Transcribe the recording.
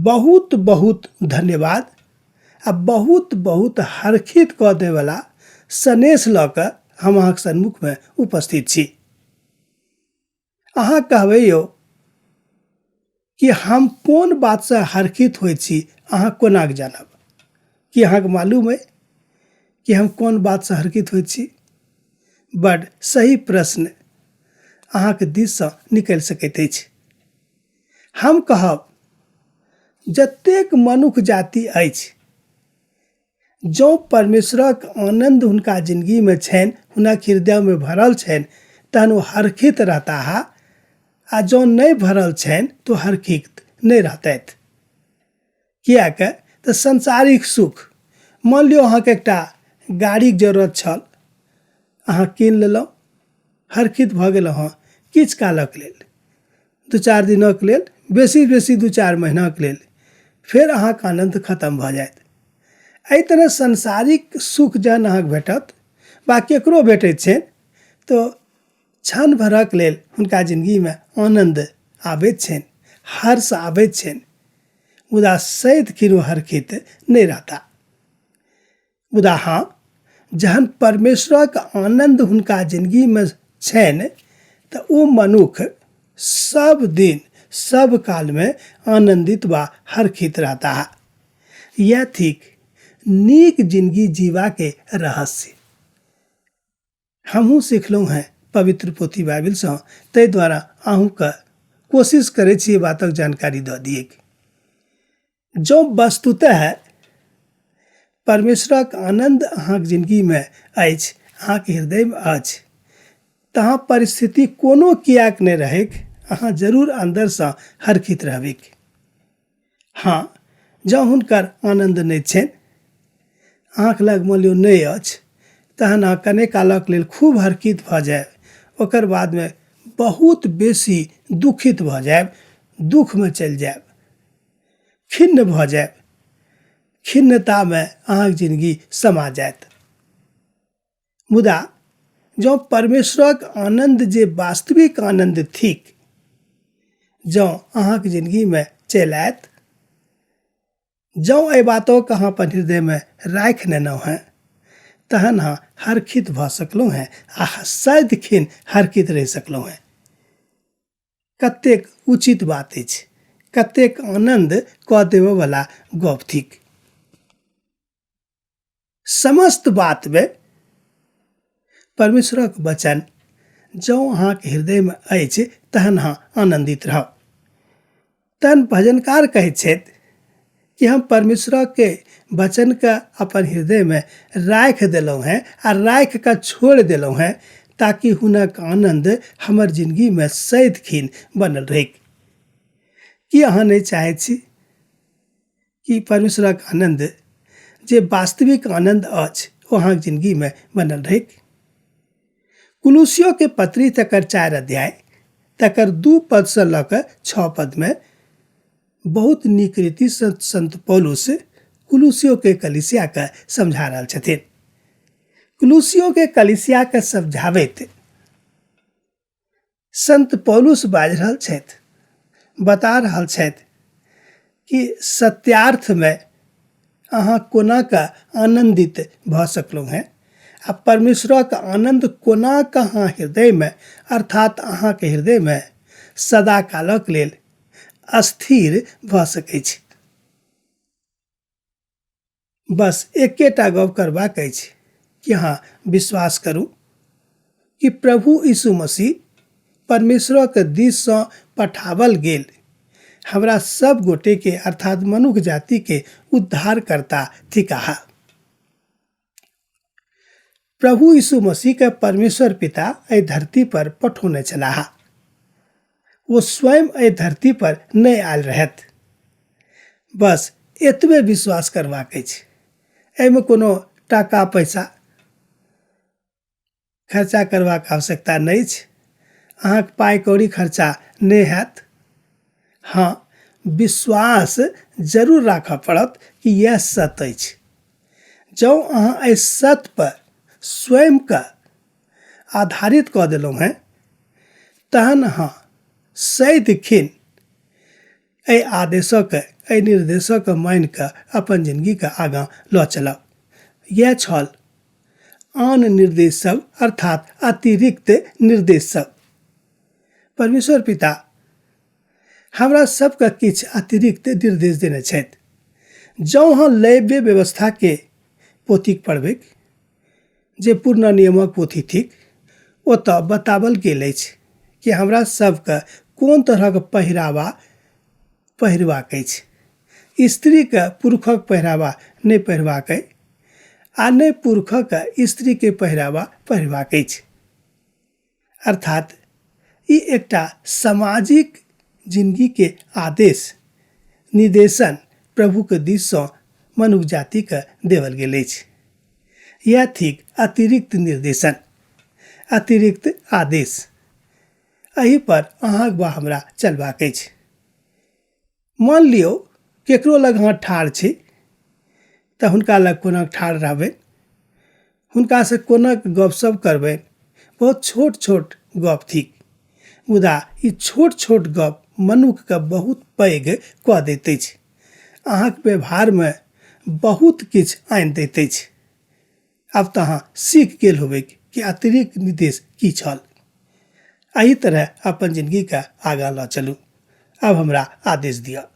बहुत बहुत धन्यवाद आ बहुत बहुत हर्षित कऽ दैवला सनेस लऽ कऽ हम अहाँके सन्मुखमे उपस्थित छी। अहाँ कहबै यौ कि हम कोन बातसँ हर्षित होइ छी, अहाँ कोना कऽ जानब? की अहाँके मालूम अइ कि हम कोन बातसँ हर्षित होइ छी? बड सही प्रश्न अहाँके दिससँ निकलि सकैत अछि। हम कहब, जतेक मनुख जाति अछि, जँ परमेश्वरक आनन्द हुनका जिनगीमे छनि, हुनक हृदयमे भरल छनि, तहन ओ हर्षित रहताह, आ जँ नहि भरल छनि तऽ ओ हर्षित नहि रहतथि। किएक तऽ सांसारिक सुख, मानि लियौ अहाँके एकटा गाड़ीके जरूरत छल, अहाँ कीन लेलहुँ, हर्षित भऽ गेलहुँ हँ किछु कालक लेल, 2-4 दिनक लेल, बेसी बेसी 2-4 महीनाके लेल, फेर अहाँके आनन्द खतम भऽ जायत। एहि तरह सांसारिक सुख जहन अहाँके भेटत वा केकरो भेटैत छनि तऽ क्षण भरक लेल हुनका जिनगीमे आनन्द आबैत छनि, हर्ष आबैत छनि, मुदा सदिखन ओ हर्षित नहि रहता। मुदा हँ, जहन परमेश्वरक आनन्द हुनका जिनगीमे छनि तऽ ओ मनुख सब दिन सब कालमे आनन्दित वा हर्षित रहता। यह थिक नीक जिनगी जीवाके रहस्य। हमहूँ सिखलहुँ हेँ पवित्र पोथी बाइबिलसँ, ताहि द्वारा अहूँके कोशिश करै छी बातक जानकारी दऽ दियैक। जँ वस्तुतः परमेश्वरक आनन्द अहाँके जिनगीमे अछि, अहाँके हृदयमे अछि, तऽ अहाँ परिस्थिति कोनो किएक नहि रहैक, अहाँ जरूर अन्दरसँ हर्षित रहबैक। हँ, जँ हुनकर आनन्द नहि छनि, अहाँके लग मानि लियौ नहि अछि, तहन अहाँ कने कालक लेल खूब हर्षित भऽ जायब, ओकर बादमे बहुत बेसी दुखित भऽ जायब, दुखमे चलि जायब, खिन्न भऽ जायब, खिन्नतामे अहाँके जिनगी समा जायत। मुदा जँ परमेश्वरक आनन्द जे वास्तविक आनन्द थिक जँ अहाँके जिनगीमे चलि आयत, जँ एहि बातोके अहाँ अपन हृदयमे राखि लेलहुँ हेँ, तहन अहाँ हर्षित भऽ सकलहुँ हेँ आ सदिखन हर्षित रहि सकलहुँ हेँ। कतेक उचित बात अछि, कतेक आनन्द कऽ देबयवला गप थिक। समस्त बातमे परमेश्वरक वचन जँ अहाँके हृदयमे अछि तहन अहाँ आनन्दित रहब। तहन भजनकार कहै छथि कि हम परमेश्वरके वचनके अपन हृदयमे राखि देलहुँ हेँ आ राखि कऽ छोड़ि देलहुँ हेँ ताकि हुनक आनन्द हमर जिनगीमे सदिखन बनल रहै। की अहाँ नहि चाहै छी कि परमेश्वरक आनन्द जे वास्तविक आनन्द अछि ओ अहाँके जिनगीमे बनल रहै? कुलुसियोके पत्री तकर 4 अध्याय तकर 2 पदसँ लऽ कऽ 6 पदमे बहुत नीक रीतिसँ संत पौलुस कुलुसियोके कलीसियाके समझा रहल छथिन। कुलुसियोके कलीसियाके समझाबैत संत पौलुस बाजि रहल छथि, बता रहल छथि कि सत्यार्थमे अहाँ कोना कऽ आनन्दित भऽ सकलहुँ हेँ आ परमेश्वरक आनन्द कोना कऽ अहाँ हृदयमे अर्थात अहाँके हृदयमे सदा कालक लेल स्थिर भऽ सकै छी। बस एकेटा गप करबाक अछि कि अहाँ विश्वास करू कि प्रभु यीशु मसीह परमेश्वरक दिससँ पठावल गेल हमरा सब गोटेके अर्थात मनुख जातिके उद्धारकर्ता थिकाह। प्रभु यीशु मसीहके परमेश्वर पिता एहि धरती पर पठौने छलाह। ओ स्वयं एहि धरती पर नहि आयल रहथि। बस एतबे विश्वास करबाक अछि। एहिमे कोनो टाका पैसा खर्चा करबाक आवश्यकता नहि अछि। अहाँके पाइ कौड़ी खर्चा नहि हैत। हँ, विश्वास जरूर राखऽ पड़त कि यह सत्य अछि। जँ अहाँ एहि सत्य पर स्वयंके आधारित कऽ देलहुँ हेँ तहन अहाँ सदिखन एहि आदेशक एहि निर्देशक मानि कऽ अपन जिनगीके आगाँ लऽ चलब। इएह छल आन निर्देश सब अर्थात अतिरिक्त निर्देश सब। परमेश्वर पिता हमरा सबके किछु अतिरिक्त निर्देश देने छथि। जँ अहाँ लैव्य व्यवस्थाके पोथीक पढ़बैक जे पुरना नियमक पोथी थिक ओतऽ बताओल गेल अछि कि हमरा सबके कोन तरहक पहिरावा पहिरबाक अछि। स्त्रीके पुरुषक पहिरावा नहि पहिरबाक अइ आ नहि पुरुषक स्त्रीके पहिरावा पहिरबाक अछि। अर्थात ई एकटा सामाजिक जिनगीके आदेश निर्देशन प्रभुके दिससँ मनुख जातिके देवल गेल अछि। इएह थिक अतिरिक्त निर्देशन अतिरिक्त आदेश। एहि पर अहाँक वा हमरा चलबाक अछि। मान लियौ केकरो लग अहाँ ठाढ़ छी तऽ हुनका लग कोना ठाढ़ रहबै हुनकासँ कोना गपशप करबै बहुत छोट छोट गप थिक मुदा ई छोट छोट गप मनुखके बहुत पैघ कऽ दैत अछि अहाँके व्यवहारमे बहुत किछु आनि दैत अछि आब तऽ अहाँ सीख गेल होबै कि अतिरिक्त निर्देश की छल। एहि तरह अपन जिनगीके आगाँ लऽ चलू। आब हमरा आदेश दिअ।